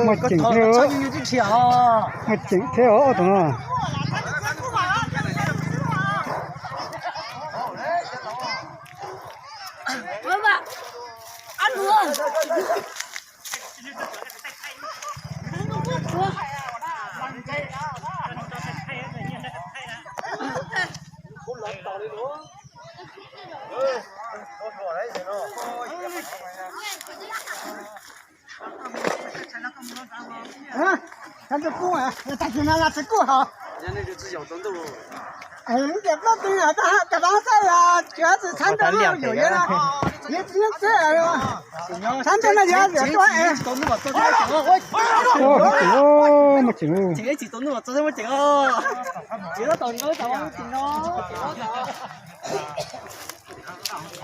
Muaj ceem thiab, muaj ceem thiab os tus no. Tsis kuj hos. Tias plaub tug tas tas xaj tsis txhab ntawd yuam yuav no, yuav tsis nyob txhab ntawd no yuav yuav tuaj. Tsis tau nub txog muaj ceem. Tsis tau nub txog muaj ceem no.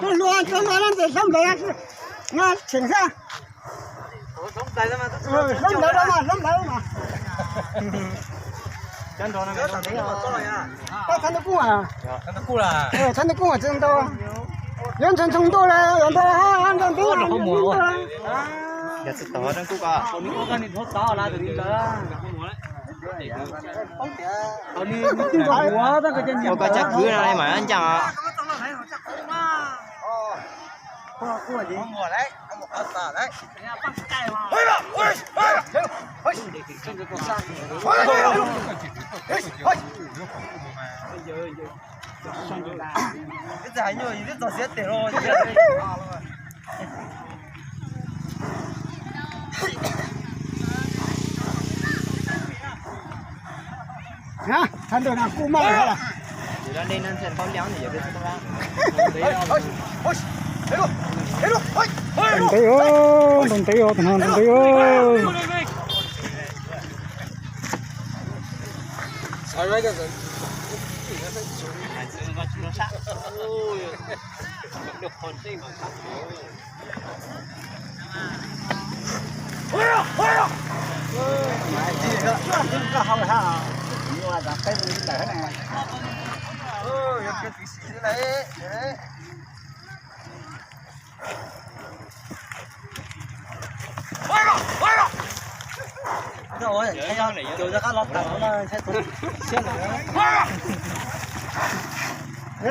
Tus hluas tus hluas no ntes hlob nplawv no tseem xwb. Hlob nplawv no mas hlob nplawv no. Tau txhab ntawd kuj, txhab ntawd kuj tsis ntau. Yuav ntxhov ntxhov ntuj lawm, yuav ntau ntau ntau. Ua koj tsa kwv no li mas ncaaj. Txhab ntawd no kuj maj lawm. Ntev os, ntev os, tus no ntev os.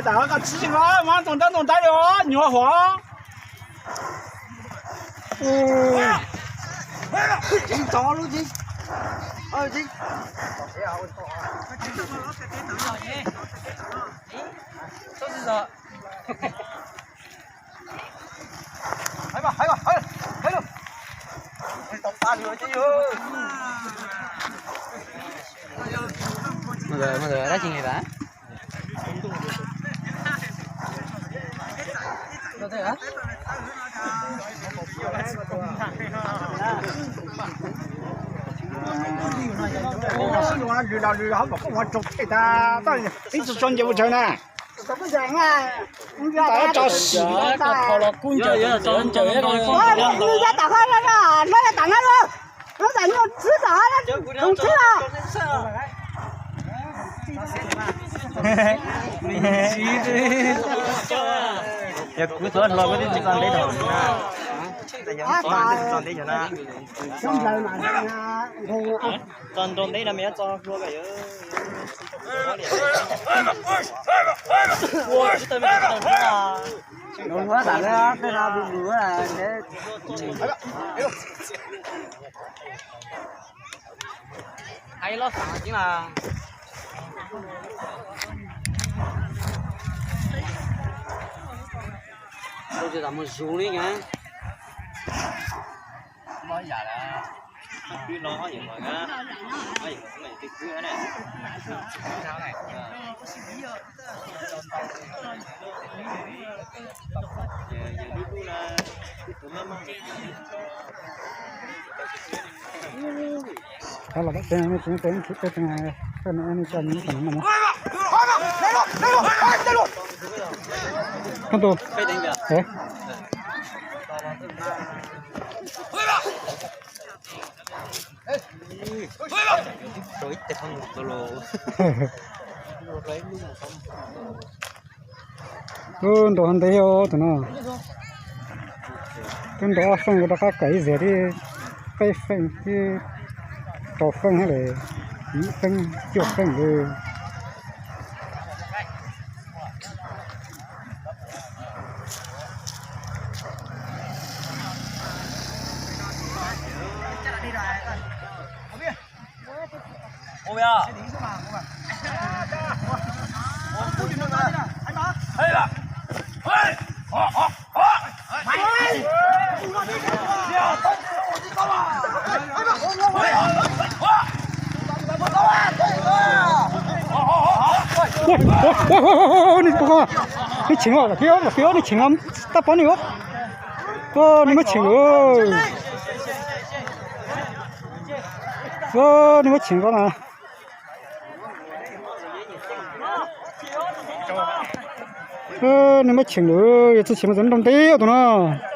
Tam koj tsis tsis mas ntoo ntab ntoo ntab li os, nyuam huam. Lwm los lwm los mas koj ua rau phem tas, ib tug tso nce mus tsaws na. Yog kuv tuav hlo kuv twb tsis txog ntev thaum na. Txog ntev no mas yuav txog hlua kawg. Ua tsis tau me tau hlua. Hlua tas lawm, tej no lus lus ntev. Hais loj xav ceeb mas. Mus zus li nga. Los, Twb ntaus ntev os tus no. Twb ntaus ob feej rov qab kawm ib zaug thiab, peb feej thiab, rau feej thiab, ib feej cuaj feej li. Nws tseem os, lawm thiab, lawm thiab, nws tseem os, tab pov nws os. Nws muab tseem lawm. Nws muab tseem ko mas. Nws muab tseem lawm, yog txoj tseem mas txawm nrau ntev tus no.